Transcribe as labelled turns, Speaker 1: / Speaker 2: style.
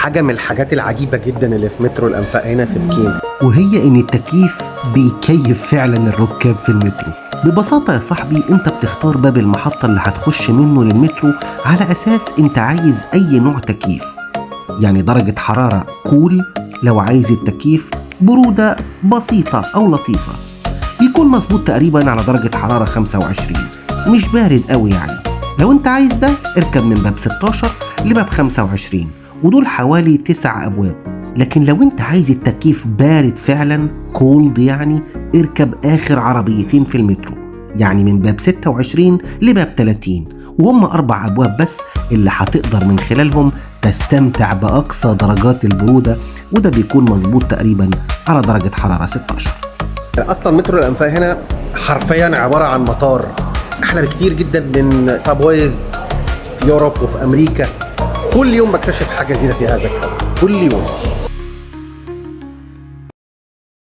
Speaker 1: حاجة من الحاجات العجيبة جدا اللي في مترو الانفاق هنا في بكين،
Speaker 2: وهي ان التكييف بيكيف فعلا الركاب في المترو. ببساطة يا صاحبي، انت بتختار باب المحطة اللي هتخش منه للمترو على اساس انت عايز اي نوع تكييف، يعني درجة حرارة cool لو عايز التكييف برودة بسيطة او لطيفة، بيكون مظبوط تقريبا على درجة حرارة 25، مش بارد قوي يعني. لو انت عايز ده اركب من باب 16 لباب 25، ودول حوالي 9 ابواب. لكن لو انت عايز التكييف بارد فعلا cold يعني، اركب اخر عربيتين في المترو، يعني من باب 26 لباب 30، وهم 4 ابواب بس اللي هتقدر من خلالهم تستمتع باقصى درجات البرودة، وده بيكون مظبوط تقريبا على درجة حرارة 16.
Speaker 1: اصلا مترو الانفاق هنا حرفيا عبارة عن مطار، احلى بكتير جدا من subways في Europe وفي امريكا. كل يوم بكتشف حاجة جديدة في هذا الكوكب، كل يوم.